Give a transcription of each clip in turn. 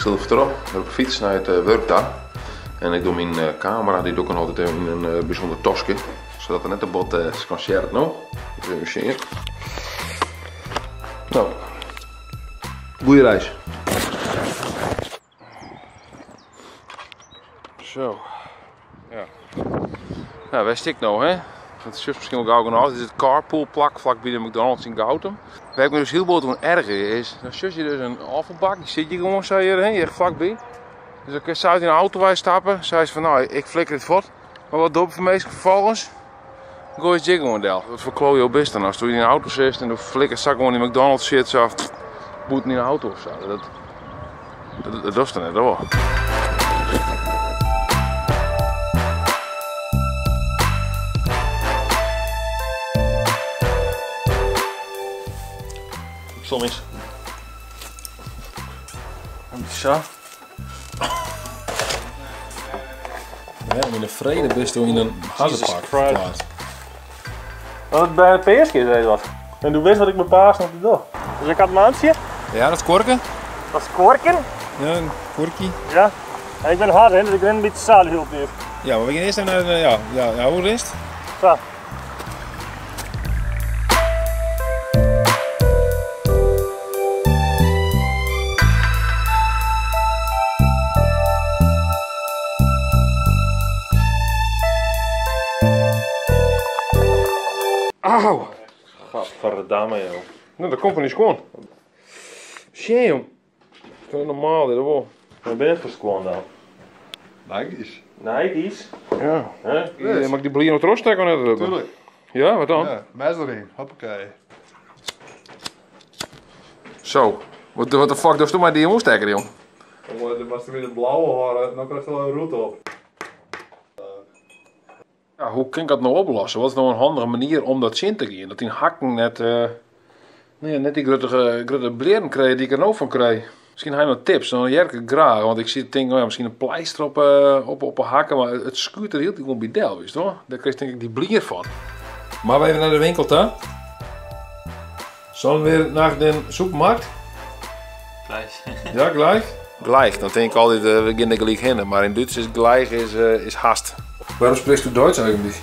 sil der troch, op de fyts nei it wurk ta. En ik doch myn kamera, dy doch ik dan altyd even yn in bysûnder taske, sadat er net te bot skansearret no. Even sjen. No, goeie reis. Zo. Ja. Nou, wêr stik no, hè? Dat is miskien wol gau genôch. Dit is it carpoolplak flakby de McDonald's yn Goutum. Wêr ik my dus hiel bot oan ergerje is, dan sjoch je dus in ôffalbak, dy sit hjir gewoan sa hjir, hè, hjir flakby. Dus dan kinst sa út dyn auto wei stappen, seist fan nou, ik flikker dit fuort. Mar wat dogge minsken ferfolgens? Goai it hjir gewoan del. Wat foar klojo bist dan ast yn dyn auto sitst en do flikkerst sa gewoan dy McDonald's shit sa bûten dyn auto of sa. Dat, dat, dat dochst dan net, hoor. Ik zal eens. Zo. Ja, yn de frede bist do yn in hazzepak ferklaard. Dat het bijna peerske is, weet wat. En doe wist wat ik met paas nog doe. Dus ik had een maandje. Ja, dat is korken. Dat is korken. Ja, een korkie. Ja. En ik ben hard, hè, dus ik ben een beetje zalig hier. Ja, maar we gaan eerst even naar de, ja, ja, ja, hoe is het? Zo. Auw! Gadverdamme, joh. Nou, dat komt van die schoon. Shame, jong. Dat is normaal, dit wel. Wat ben je voor schoon dan? Nike's. Nike's? Ja. Hè? Ja, mag ik die blier nog terug stekken of net? Tuurlijk. Ja, wat dan? Ja, mes erin. Hoppakee. Zo. Wat de fuck doe je maar die omstekker, jong? Er was er weer een blauwe horen, dan krijg je wel een roet op. Ja, hoe kan ik dat nou oplossen? Wat is nou een handige manier om dat zin te gaan? Dat die hakken net, nee, net die grote, grote bleren krijgen die ik er nou van krijg. Misschien heb je nog tips, dan jerk ik graag. Want ik zie het ding, oh ja, misschien een pleister op een hakken, maar het schuurt er heel gewoon bij del, weet je toch? Daar krijg je denk ik die blier van. Maar we even naar de winkel, hè? Zullen we weer naar de supermarkt? Gleich. Ja, gleich? Gleich, dan denk ik altijd, we gaan er gelijk heen. Maar in Duits is gleich is haast. Waarom spreekst du Duits eigenlijk?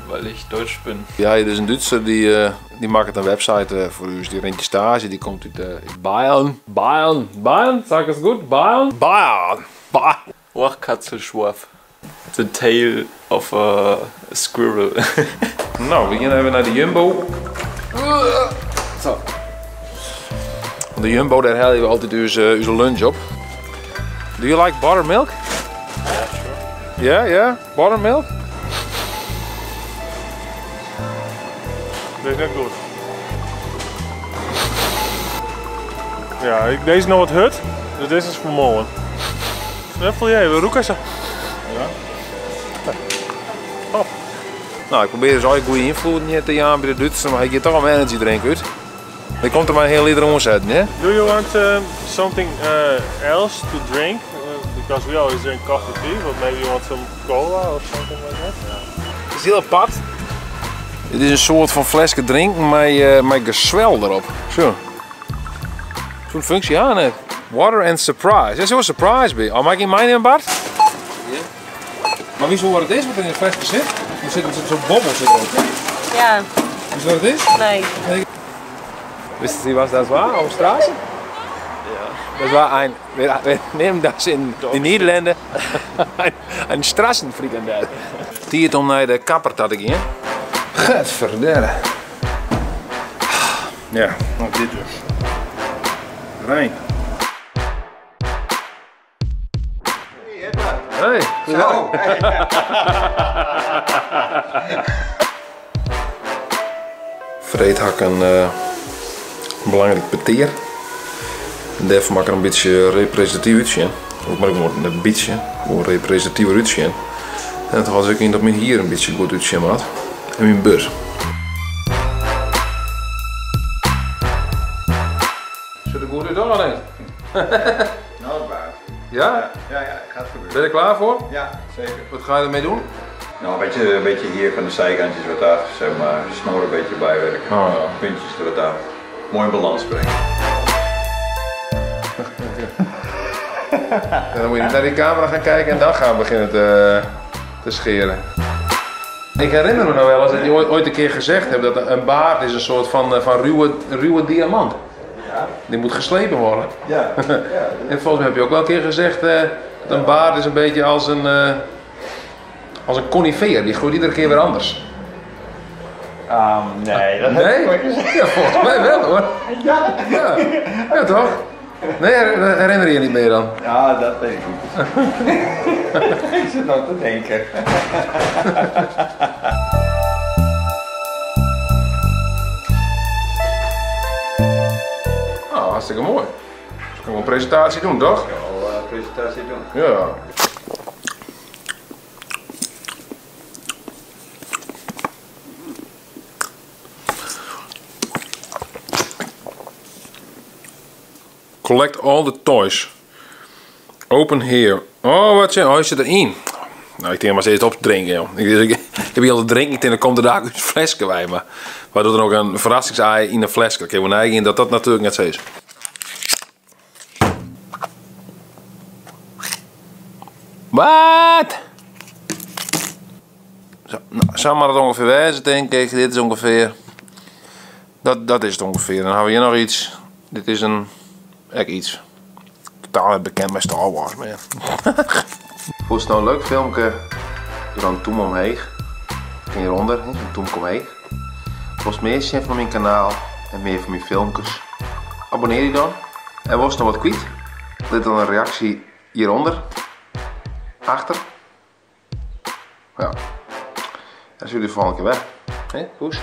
Weil ich Deutsch bin. Ja, er is een Duitser die maakt een website voor u. Dus die rent je stage, die komt uit Bayern. Bayern, Bayern, zeg ik het goed? Bayern? Bayern, Bayern. Oachkatzelschwarf. The tail of a squirrel. Nou, we gaan even naar de Jumbo. Zo. Want de Jumbo, daar halen we altijd onze lunch op. Do you like buttermilk? Yeah, sure. Yeah, yeah, buttermilk? Deze is net goed. Ja, deze is nog wat hut, dus deze is voor morgen. Snuffel jij, we roeken ze. Ja. Hop. Nou, ik probeer dus al goede invloed niet te gaan bij de Duitsers, maar hij gaat toch een energy drink uit. Er komt er maar een heel liter omzetten, hè? Do you want something else to drink? Because we always drink coffee tea, but maybe you want some cola or something like that? Het is heel apart. Het is een soort van flesje drinken met gezwel erop. Zo. Zo'n functie aan het. Water and surprise. Ja, zo'n surprise bij. Oh, mag ik in mijn in Bart? Ja. Maar wie zo wat het is wat er in het flesje zit? Er zit zo'n bobbel zit erop. Ja. Weet je wat het is? Nee. Nee. Wisten Sie, was das war auf Straße? Ja. Das war ein, wir nehmen das in de Niederlande, ein Strassenfrikandel. Tijd om naar de kapper te gaan. Gadverdamme. Ja, nou dit dus. Rijn. Hey, Zo. Freed had ik een belangrijk peteer. En daarvoor maak ik er een beetje representatief uitzien. Ook maar gewoon een beetje, gewoon representatief uitzien. En toen was ik in dat mijn hier een beetje goed uitzien had. En mijn bus. Zit er goed uit of niet? Nou, waar. Ja? Ja, ja, gaat gebeuren. Ben je er klaar voor? Ja, zeker. Wat ga je ermee doen? Nou, een beetje hier van de zijkantjes wat af, snor een beetje bijwerken. Oh, ja. Puntjes er wat af. Mooi in balans brengen. En dan moet je niet naar die camera gaan kijken en dan gaan beginnen te scheren. Ik herinner me nog wel eens dat je ooit een keer gezegd hebt dat een baard is een soort van ruwe diamant. Ja. Die moet geslepen worden. Ja. Ja. En volgens mij heb je ook wel een keer gezegd dat een baard is een beetje als een conifeer. Die groeit iedere keer weer anders. Nee, dat heb Nee? ik nooit gezegd. Ja, volgens mij wel hoor. Ja. Ja, ja toch? Nee, herinner je je niet meer dan? Ja, dat weet ik niet. Ik zit nog te denken. Nou, hartstikke mooi. Dus kunnen we een presentatie doen, toch? Ik kan wel een presentatie doen. Ja. Collect all the toys. Open here. Oh, wat je? Oh, hij zit erin. Nou, ik denk maar steeds op te drinken, joh. Ik heb hier al te drinken, ik denk, dan komt er daar een flesje bij me. Waardoor er ook een verrassingsei in een flesje. Ik heb een eigen in dat dat natuurlijk net zo is. Wat? Zo, nou, zou maar het ongeveer wijzen, denk ik. Dit is ongeveer. Dat is het ongeveer. Dan hebben we hier nog iets. Dit is een. Echt iets. Totaal niet bekend bij Star Wars, man. Vond je het nou een leuk filmpje? Doe dan een toem omheen. En hieronder, hè, zo'n toem omheen. Wil meer zien van mijn kanaal en meer van mijn filmpjes? Abonneer je dan. En was nog wat kwijt? Laat dan een reactie hieronder. Achter. Ja. Dan zien jullie de volgende keer weer. Hè, koes.